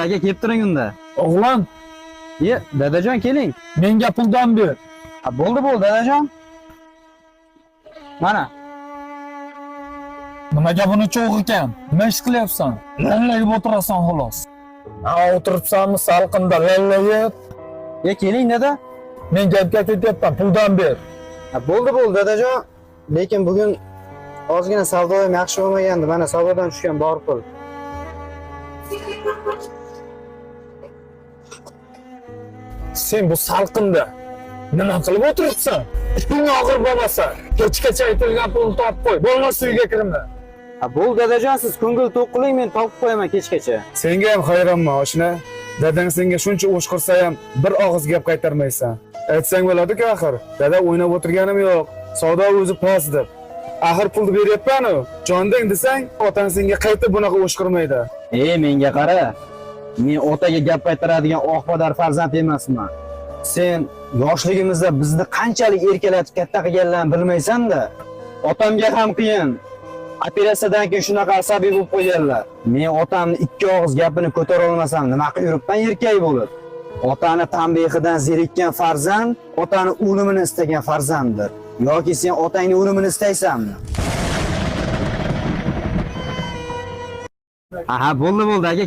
Aka, kelib turing unda. O'g'lim, Ye, dadajon keling. Menga puldan ber. Ha, bo'ldi, bo'ldi dadajon. Mana. Nimaga buni cho'g' ekan? Nima ish qilyapsan? Lallagib o'tirasan xolos. Ha, o'tiribsanmi salqinda lallayib? Ye, keling dada. Men gapga ketyapman, puldan ber. Ha, bo'ldi, bo'ldi dadajon. Lekin bugun ozgina savdoyim yaxshi bo'lmagandi. Mana savdodan tushgan bor pul. Sen bu salqinda nima qilib o'tiribsan? Ishing og'ir bo'lmasa, kechgacha aytilgan pulni topib qo'y. Bo'lmasa uyga kirma. Ha, bo'ldi dadajon, siz ko'ngil to'q qiling, men topib qo'yaman kechgacha. Senga ham hayronman, oshna. Dadang senga shuncha o'shqirsa ham bir og'iz gap qaytarmaysan. Aytsang bo'ladi-ku axir. Dada o'ynab o'tirganim yo'q. Savdo o'zi past deb. Axir pulni beryapman-u. Jonding desang, otang senga qayta bunaqa o'shqirmaydi. Ey, menga qara. Men otaga gap qaytaradigan oqpadar farzand emasman. Sen yoshligimizda bizni qanchalik erkalatib katta qilganlarini bilmaysan-da. Otamga ham qiyin. Operatsiyadan keyin shunaqa asabiy bo'lib qo'yganlar. Men otamni ikki og'iz gapini ko'tara olmasam, nima qilib yuribman erkak bo'lib? Otani tanbehidan zerikkan farzand, otani o'limini istagan farzanddir. Yoki sen otangni o'limini istaysanmi? Aha, bo'ldi, bo'ldi aka.